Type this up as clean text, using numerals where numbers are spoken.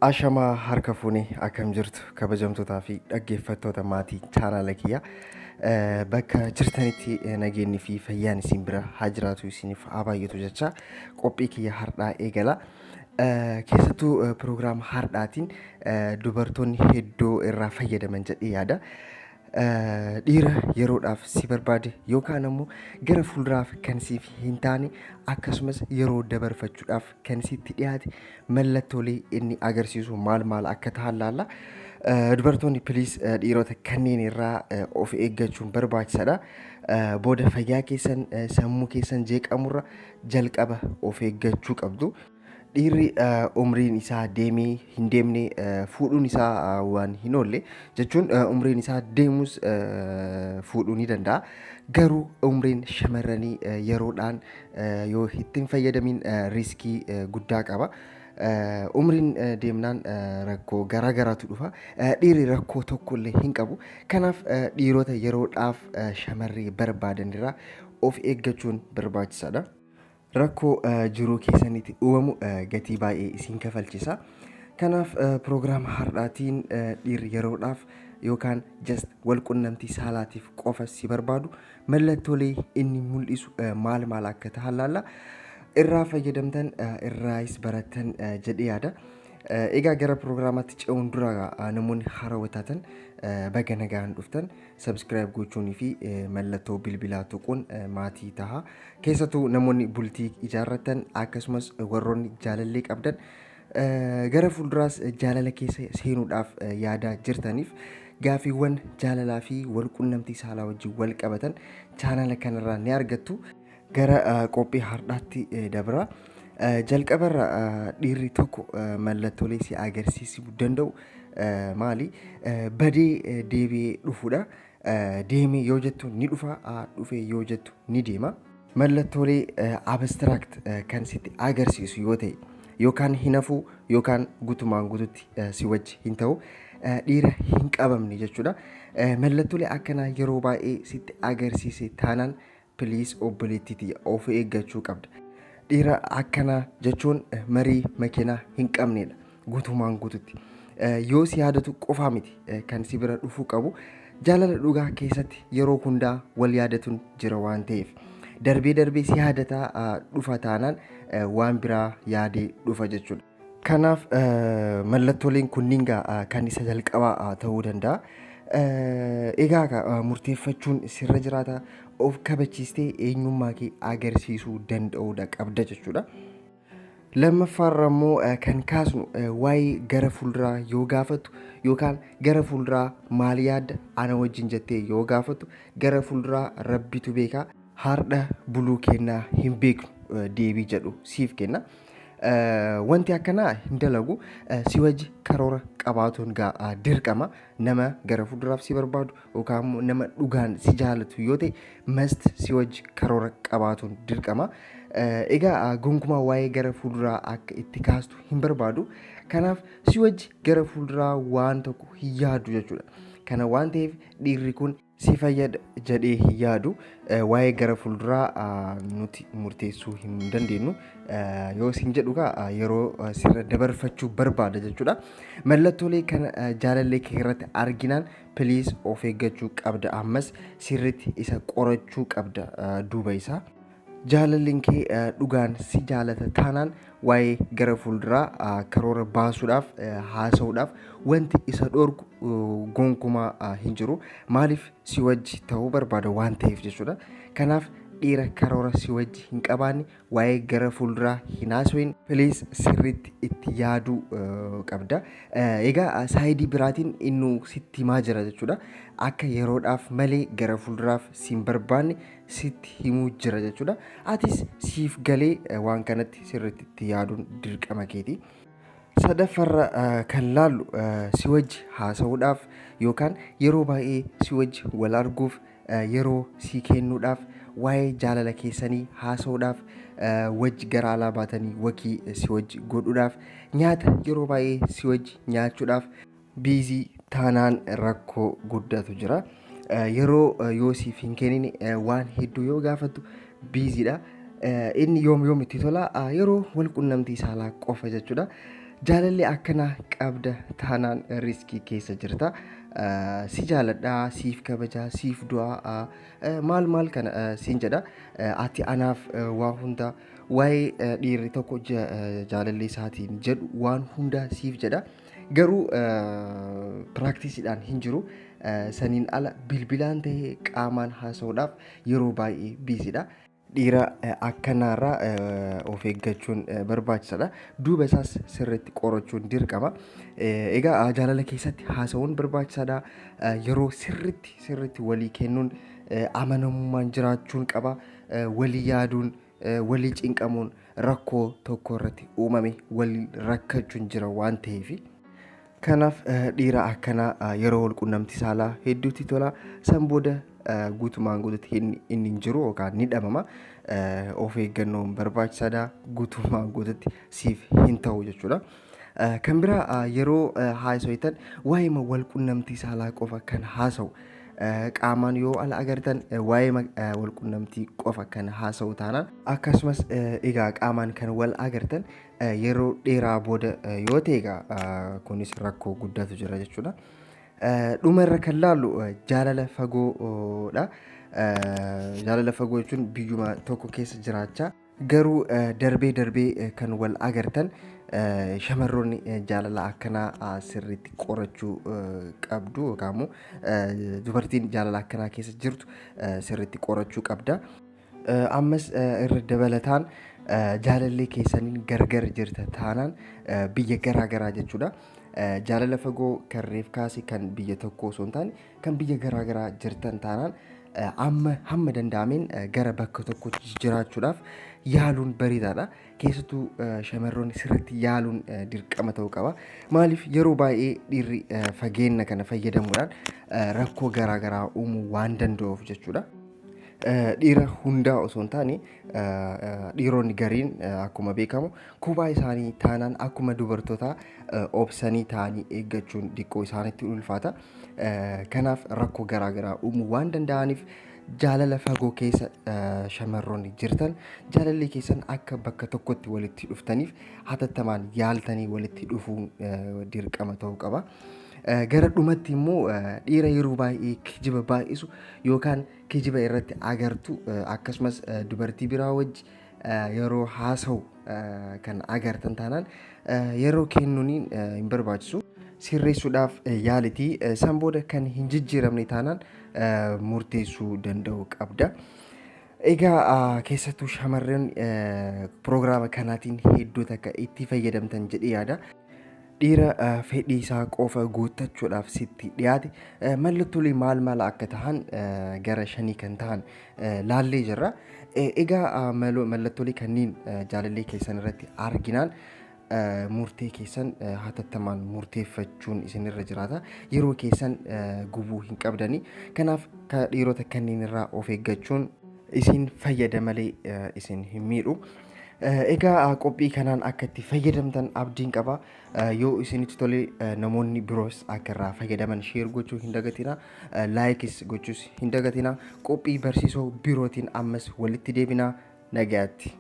Ashamaa harka fuunee akkam jirtu kabajamtootaa fi dhaggeeffattoota maatii chaanaala kiyyaa bakka jirtanitti nageenyi fi fayyaan isin bira haa jiraatu isiniif haa baay'atu jecha qophii kiyya har'aa eegala. Keessattuu piroogiraama har'aatiin dubartoonni hedduu irraa fayyadaman jedhee yaada. Dhiira yeroodhaaf si barbaade yookaan ammoo gara fuulduraaf kan siif hin taane akkasumas yeroo dabarfachuudhaaf kan sitti dhiyaate mallattoolee inni agarsiisu maal maal akka ta'an laalla. Dubartoonni please dhiirota kanneen irraa of eeggachuun barbaachisaadha. Booda fayyaa keessan sammuu keessan jeeqamurra jalqaba of eeggachuu qabdu. Dhiirri umriin isaa deemee hin deemne fuudhuun isaa waan hin oolle jechuun umriin isaa deemus fuudhuu ni danda'a. Garuu umriin shamarranii yeroodhaan yoo itti hin fayyadamin riiskii guddaa qaba. Umriin deemnaan rakkoo garaa garaatu dhufa. Dhiirri rakkoo tokkollee hin qabu. Kanaaf dhiirota yeroodhaaf shamarree barbaadan irraa of eeggachuun barbaachisaadha. Rakkoo jiruu keessanitti uumamu gatii baay'ee isin kafalchisa. Kanaaf piroogiraama har'aatiin dhiirri yeroodhaaf yookaan just wal qunnamtii saalaatiif qofa si barbaadu mallattoolee inni mul'isu maal maal akka ta'an laalla. Irraa fayyadamtan irraayis barattan jedhee yaada. Egaa gara piroogiraamaatti ce'uun dura namoonni haarawaa taatan baga nagaan dhuftan subscribe gochuunii fi mallattoo bilbilaa tuquun maatii taha. Keessattuu namoonni bultii ijaarratan akkasumas warroonni jaalallee qabdan gara fuulduraas jaalala keessa seenuudhaaf yaadaa jirtaniif gaafiiwwan jaalalaa fi wal qunnamtii saalaa wajjin wal qabatan chaanala kanarraa ni argattu. Gara qophii har'aatti dabra. Jalqabarra dhiirri tokko mallattoolee si agarsiisuu danda'u maali? Badee deebi'ee dhufuudha. Deemee yoo jettu ni dhufa, dhufee yoo jettu ni deema. Mallattoolee abstract kan sitti agarsiisu yoo ta'e yookaan hin hafuu yookaan guutumaan guututti si wajji hin ta'u dhiira hin qabamne jechuudha. Mallattoolee akkanaa yeroo baay'ee sitti agarsiise taanaan please obboleettiitii of eeggachuu qabda. Dhiira akkanaa jechuun marii makiinaa hin qabnedha guutumaan guututti. Yoo si yaadatu qofaa miti kan si bira dhufuu qabu jaalala dhugaa keessatti yeroo hundaa wal yaadatuun jira waan ta'eef. Darbee darbee si yaadataa dhufa taanaan waan biraa yaadee dhufa jechuudha. Kanaaf mallattooleen kunniin kan isa jalqabaa ta'uu danda'a. Egaa murteeffachuun sirra jiraata of kabachiistee eenyummaa kee agarsiisuu danda'uudha qabda jechuudha. Lammaffaarra immoo kan kaasnu waa'ee gara fuulduraa yoo gaafatu yookaan gara fuulduraa maal yaadda ana wajjin jettee yoo gaafatu gara fuulduraa rabbitu beekaa har'a buluu kennaa hin beeknu deebii jedhu siif kenna. Wanti akkanaa hin dalagu si wajji karoora qabaatuun dirqama nama gara fuulduraaf si barbaadu yookaan immoo nama dhugaan si jaalatu yoo ta'e must si wajji karoora qabaatuun dirqama. Egaa gonkumaa waa'ee gara fuulduraa akka itti kaastu hin barbaadu. Kanaaf si wajji gara fuulduraa waan tokko hin yaadu jechuudha. Kana waan ta'eef dhiirri kun si fayyada jedhee hin yaadu. Waa'ee gara fuulduraa nuti murteessuu hin dandeenyu. Yoo isin jedhu yeroo sirra dabarfachuu barbaada jechuudha. Mallattoolee kana jaalallee kee irratti arginaan please of eeggachuu qabda. Ammas sirriitti isa qorachuu qabda duuba isaa. Jaalalleen kee dhugaan si jaalata taanaan waa'ee gara fuulduraa karoora baasuudhaaf haasa'uudhaaf wanti isa dhorku gonkumaa hin jiru. Maaliif si wajji ta'uu barbaada waan ta'eef jechuudha. Kanaaf dhiira karoora si wajji hin qabaanne waa'ee gara fuulduraa hin haasawin please sirriitti itti yaaduu qabda. Egaa side biraatiin inni sitti himaa jira jechuudha. Akka yeroodhaaf malee gara fuulduraaf si hin barbaanne sitti himuu jira jechuudha. Atis siif galee waan kanatti sirriitti itti yaaduun dirqama keeti. Sadaffaarra kan laallu si wajji haasa'uudhaaf yookaan yeroo baay'ee si wajji wal arguuf yeroo si kennuudhaaf waa'ee jaalala keessanii haasa'uudhaaf wajji gara alaa baatanii walk si wajji godhuudhaaf nyaata yeroo baay'ee si wajji nyaachuudhaaf busy taanaan rakkoo guddaatu jira. Yeroo yoo siif hin kennin waan hedduu yoo gaafattu busydha. Inni yoom yoom itti tola yeroo wal qunnamtii saalaa qofa jechuudha. Jaalalli akkanaa qabda taanaan riskii keessa jirta. Si jaaladhaa, siif kabajaa, siif du'aa, maal maal kana siin jedha. Ati anaaf waa hunda, waa'ee dhiirri tokko jaalallee isaatiin jedhu waan hunda siif jedha. Garuu piraaktiisiidhaan hin jiru. Saniin ala bilbilaan ta'ee qaamaan haasa'uudhaaf yeroo baay'ee biiziidha. Dhiira akkanaarraa of eeggachuun barbaachisaadha. Duuba isaas sirriitti qorachuun dirqama. Egaa jaalala keessatti haasa'uun barbaachisaadha. Yeroo sirriitti sirriitti walii kennuun, amanamummaan jiraachuun qaba. Walii yaaduun, walii cinqamuun, rakkoo tokko irratti uumame walii rakkachuun jira waan ta'eef. Kanaaf dhiira akkanaa yeroo wal quunnamtii saalaa hedduutti tola. San booda guutumaan guututti inni hin jiru yookaan ni dhabama. Of eeggannoon barbaachisaadha. Guutumaan guututti siif hin ta'u jechuudha. Kan biraa, yeroo haasoftan waa'ee wal quunnamtii saalaa qofa kan haasa'u, qaamaan yoo ala agartan waa'ee wal quunnamtii qofa kan haasa'u taanaan, akkasumas egaa qaamaan kan wal agartan yeroo dheeraa booda yoo ta'e, egaa kunis rakkoo guddaatu jira jechuudha. Dhuma irra kan laallu jaalala fagoodha. Jaalala fagoo jechuun biyyuma tokko keessa jiraachaa garuu darbee darbee kan wal agartan, shamarroonni jaalala akkanaa sirriitti qorachuu qabdu, yookaan immoo dubartiin jaalala akkanaa keessa jirtu sirriitti qorachuu qabda. Ammas irra dabalataan jaalallee keessaniin gargar jirta taanaan, biyya garaa garaa jechuudha. Jaalala fagoo kan reef kaase kan biyya tokko osoo hin taane kan biyya garaa garaa jirtan taanaan, amma hamma danda'ameen gara bakka tokkotti jiraachuudhaaf yaaluun bareedaadha. Keessattuu shamarroonni sirriitti yaaluun dirqama ta'uu qaba. Maaliif, yeroo baay'ee dhiirri fageenya kana fayyadamuudhaan rakkoo garaa garaa uumuu waan danda'uuf jechuudha. Dhiira hundaa osoo hin taane, dhiironni gariin akkuma beekamu kophaa isaanii taanaan akkuma dubartootaa obsanii taa'anii eeggachuun xiqqoo isaanitti ulfaata. Kanaaf rakkoo garaa garaa uumuu waan danda'aniif, jaalala fagoo keessa shamarroonni jirtan jaalalli keessan akka bakka tokkotti walitti dhuftaniif hatattamaan yaaltanii walitti dhufuun dirqama ta'uu qaba. Gara dhumatti immoo dhiira yeroo baay'ee kijiba baay'isu yookaan kijiba irratti agartu, akkasumas dubartii biraa wajji yeroo haasa'u kan agartan taanaan, yeroo kennuuniin hin barbaachisu. Sirreessuudhaaf yaalitii san booda kan hin jijjiiramne taanaan murteessuu danda'u qabda. Egaa keessattuu shamarran piroogiraama kanaatiin hedduu takka itti fayyadamtan jedhee yaada. Dhiira fedhii isaa qofa guuttachuudhaaf sitti dhiyaate mallattoolee maal maal akka ta'an gara shanii kan ta'an laallee jirra. Egaa mallattoolee kanneen jaalallee keessan irratti arginaan murtee keessan hatattamaan murteeffachuun isinirra jiraata. Yeroo keessan gubuu hin qabdanii. Kanaaf dhiirota kanneen irraa of eeggachuun isin fayyada malee isin hin miidhu. Egaa qophii kanaan akka itti fayyadamtan abdiin qaba. Yoo isinitti tole, namoonni biroos akka irraa fayyadaman share gochuu hin dagatina. Like is gochuus hin dagatina. Qophii barsiisoo birootiin ammas walitti deebina. Nagaatti.